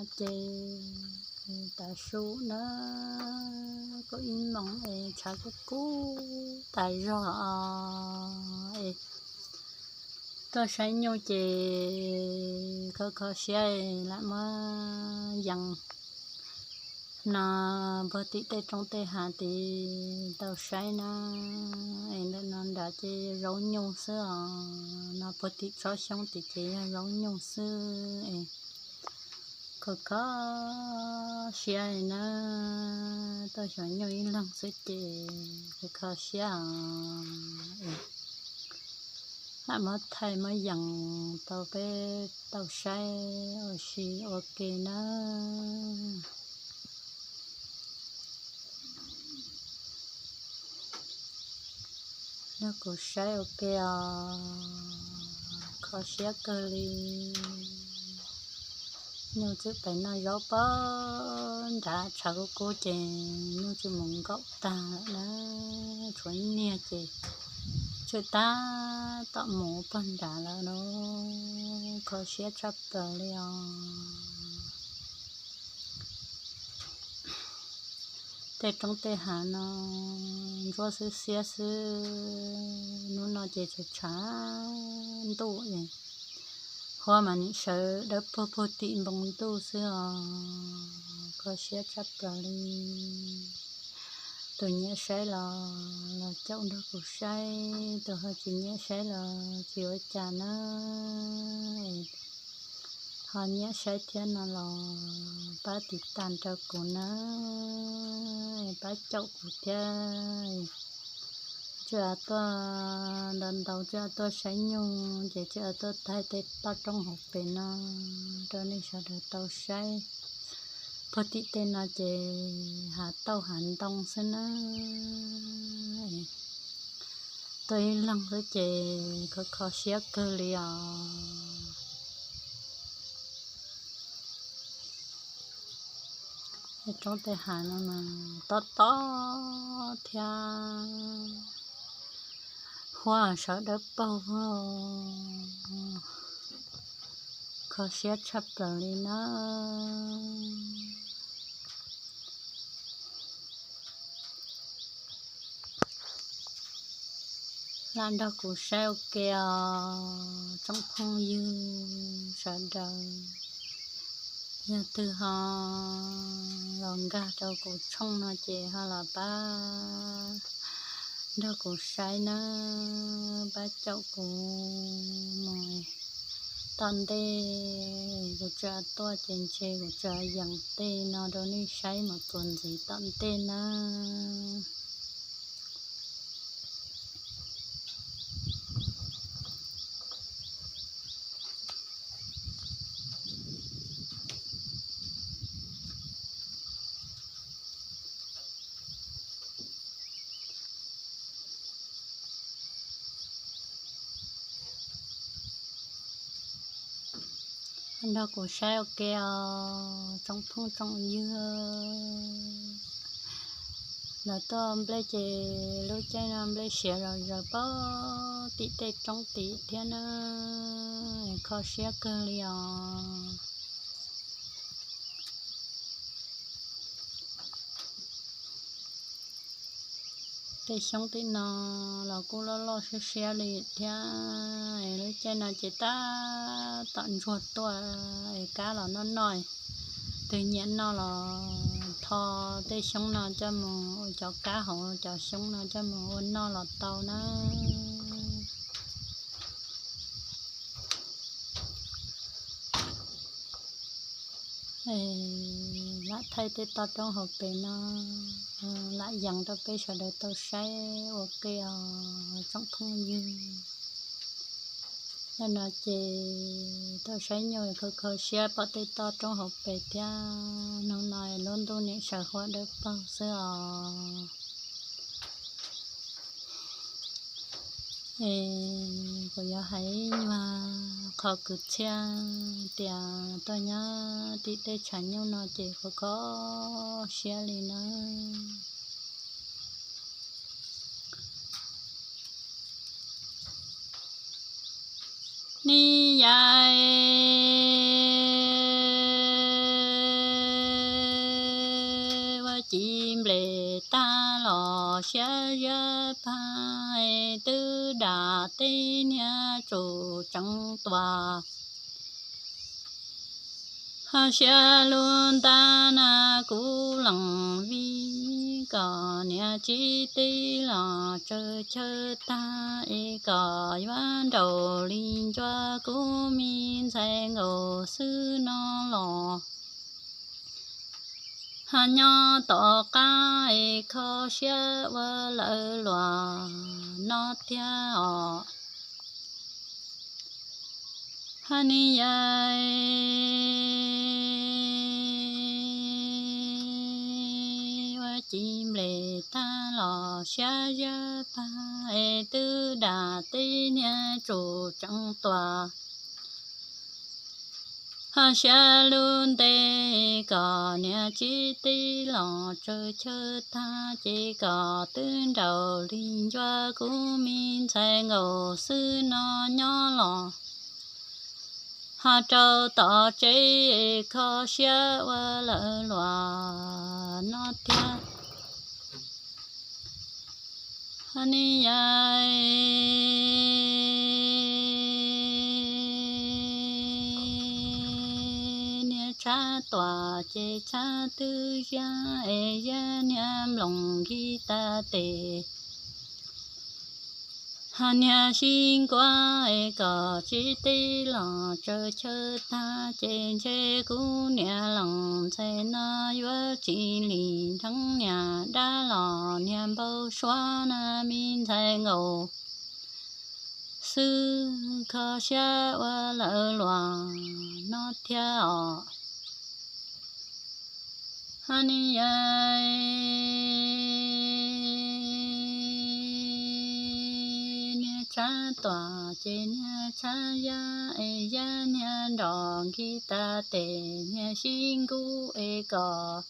Ces tav su na, kuj ib moos es tshav kuj kub tas zog os, es tuaj saib nyuj ces kho kho siab lam muab yees no puag tim tej roob tej hav tid tau saib na. Es ntawm no nrad ces zaub nyuj xwb os, no puag tim tsob xyoob tid ces yog zaub nyuj xwb es kho kho siab na. Tuaj xyuas nyuj ib leeg xwb ces kho kho siab os. Lam muab thaij muab yees tau peb tau saib ua si ua ke na. Nrog kuv saib ua ke os, kho siab kawg li. Nyuj txawm pem noj zaub pog nrad, tshav kub kub ces nyuj txawm mus nkaum tag lawm na. Tshuav ib niag ces txawm tab tom mus pog nrad lawm no. Kho siab tshaj plaws li os. Tej roob tej hav no ntsuab xwb xiab xwb, hnub no ces tshav tshav ntuj es huab mas nim sawv dawb paug puag tim npoo ntuj xwb os. Kho siab tshaj plaws li. Tus nyiam saib los los caum nrog kuv saib, tus ho tsis nyiam saib los tsis ua cas na. Ho nyiam saib thiab no los pab tiv tas rau kuv na, pab caum kuv thiab. Tsis tuaj ntau ntau, tsis tuaj saib nyuj ces tsis tuaj thaij tej toj roob hauv pes no rau nej sawv daws tau saib. Puag tim tej no ces hav tauj hav ntoo xwb na. Tuaj ib leeg xwb ces kho kho siab kawg li os. Tej roob tej hav no mas tob tob thiab huab sawv dawb paug, kho siab tshaj plaws li na. Lam nrog kuv saib ua ke os tsoom phooj ywg sawv daws. Yog twg ho los nkag rau kuv tshooj no ces ho los pab nrog kuv saib na, pab caum kuv mus tom ntej. Kuv tsis tuaj ces ntshe kuv tsis yees tej no rau nej saib mus txuas ntxiv tom ntej na. Nrog kuv saib ua ke os tsoom phooj tsoom ywg. Lawv tuaj nplej ces lub caij no nplej siav zom zaws pog tim tej roob tim thiab na, kho siab kawg li os. Tej xyoob tim no los kuj loj loj siab siab li thiab. Lub caij no ces tab tom ntsuag tuaj es kab los noj noj. Twg nyiam noj los tho tej xyoob no coj mus ua cov kab hauv cov xyoob no coj mus ua noj los tau na. Lam thaij tej toj roob hauv pes no lam yees rau peb sawv daws tau saib ua ke os tsoom phooj ywg. Yog no ces tau saib nyuj kho kho siab pom tej toj roob hauv pes thiab. Hnub no lub ntuj nim sawv huab dawb paug xwb os. Es kuv yuav hais nyuag qhov kwv txhiaj tias tuaj nyob tim tej tshav nyuj no ces kho kho siab li na. Ni yai nples tag los siab zab pag, twb dam teb niag tsum tseev tuas. Ho siab lug ntag na kuv leej vij, kom niag txiv tij los tsaws chaw tag es kom yuav nraum li ncua kuv me ntxhais nkaus xwb no los. Ho nyob tom qab es kho siab ua lawv luag no tiag os. Hab niag yawg ua ci nples tag los siab zab pag es twb dam teb niag tsum tseev tuas. Ho siab lug ntev kom niag txiv tij los tsaws chaw tag ces kom twb nraum li ncua kuv me ntxhais nkaus xwb no nyob los. Ho rau tom tsev kho siab ua lawv luag no tiag. Hab niag yawg niag tshab tuam ces tshab twb ziab es ziab niag nploos nkig tag tes. Hab niag sib nkuab es kom txiv tij los tsaws chaw tag ces ntshe kuv niam leej ntxhais no yuav tsis lim dheev niag dab los niag npau suav na me ntxhais nkaus xwb. Kho siab ua lawv luag no tiag os. Hab niag yawg niag tshab tuam ces niag tshab yab es yab niag nrom nkig tag tes niag sib nkuab es kom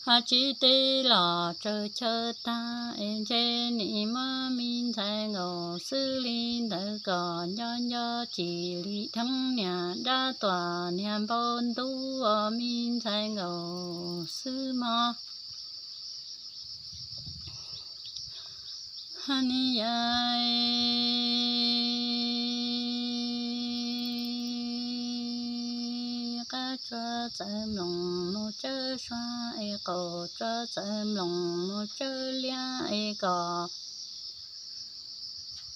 ho txiv tij los tsaws chaw tag es ntshe nim muab me ntxhais nkaus xwb li ntawd kom nco nco tsis lim dheev niag dab tuam niag npau ntuj os me ntxhais nkaus xwb mog. Hab niag yawg qab tsua txawv nploos mus tsawb sua es qaum tsua txawv nploos mus tsawb liab es kom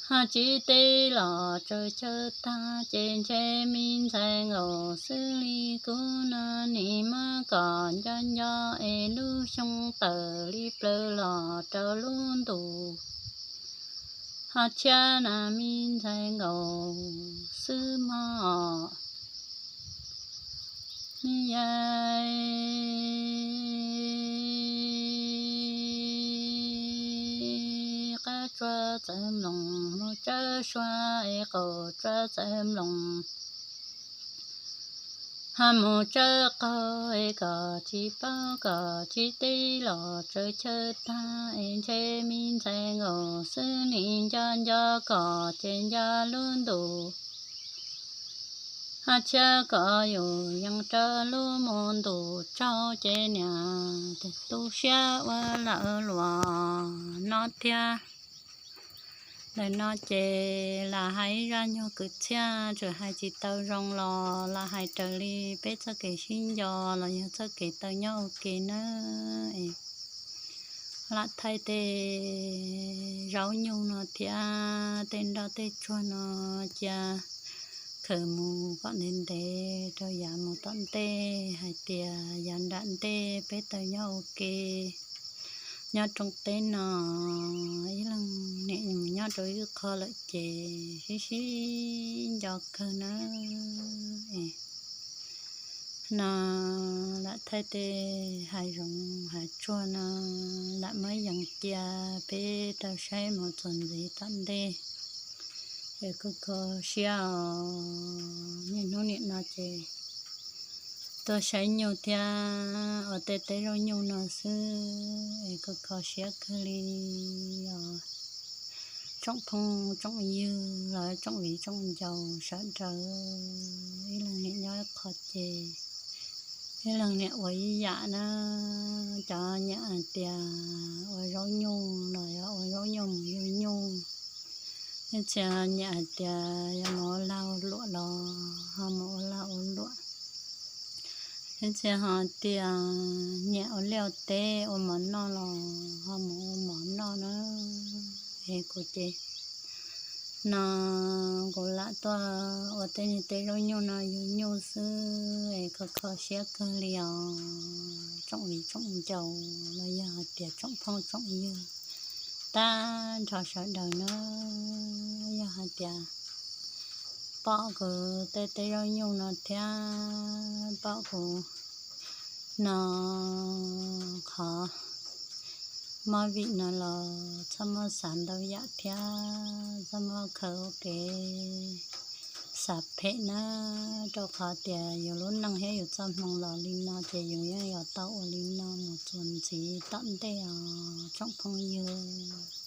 ho txiv tij los tsaws chaw tag ces ntshe me ntxhais nkaus xwb li kuv no nim muab kom nco nco es lub xyoo tawm li plaws los rau lub ntus ho tshiab na me ntxhais nkaus xwb mog. Niag yawg qab tsua txawv nploos mus tsawb sua es qaum tsua txawv nploos ho mus tsawb qaug es kom tsis paub kom txiv tij los tsaws chaw tag es ntshe me ntxhais nkaus xwb li nco nco kom ces nco lub ntus ho tshiab kom yus yees rau lub mus ntus tsaug ces niam tu siab ua lawv luag no tiag. Ntawm no ces lam hais ib zaj nyuag kwv txhiaj tsuas hais tsis tau zoo los lam hais raws li peb txoj kev sib nco los yog txoj kev tau nyob ua ke nawb. Lam thaij tej zaub nyuj no thiab tej nroj tej tsuag no cia khaws mus kom ntev ntev rau yav mus tom ntej hais tias yav nram ntej peb tau nyob ua ke nyob rooj teb no, ib leeg niam mus nyob rau ib qho lawm ces sib sib nco kawg nawb. No lam thaij tej hav zoov hav tsuag no lam muab yees cia peb rau saib mus txuas ntxiv tom ntej. Es kuj kho siab os, niaj hnub nim no ces tuaj saib nyuj thiab ua tej teb zaub nyuj no xwb es kuj kho siab kawg li os. Tsoom phooj tsoom ywg los tsoom viv tsoom ncaus sawv daws, ib leeg niam nyob ib qho ces Ib leeg niam ua ib yam na, cov nyiam hais tias ua zaub nyuj los yog ua zaub nyuj mus yug nyuj, ib txhia nyiam hais tias yog mus ua lag ua luam los ho mus ua lag ua luam, ib txhia ho tias nyiam ua liaj ua teb ua mov noj los ho mus ua mov noj na. Es kuv ces no kuv lam tuaj ua tej niag teb zaub nyuj no yug nyuj xwb es kho kho siab kawg li os tsoom viv tsoom ncaus los yog hais tias tsoom phooj tsoom ywg tag nrho sawv daws na. Yog hais tias pom kuv tej teb zaub nyuj no thiab pom kuv no qhov movie no los txhob muab xav ntau yam thiab txhob muab khaws ua kev xav phem na, rau qhov tias yus lub neej thiab yus txoj hmoo los li no ces yus yeej yuav tau ua li no mus txuas ntxiv tom ntej os tsoom phooj ywg.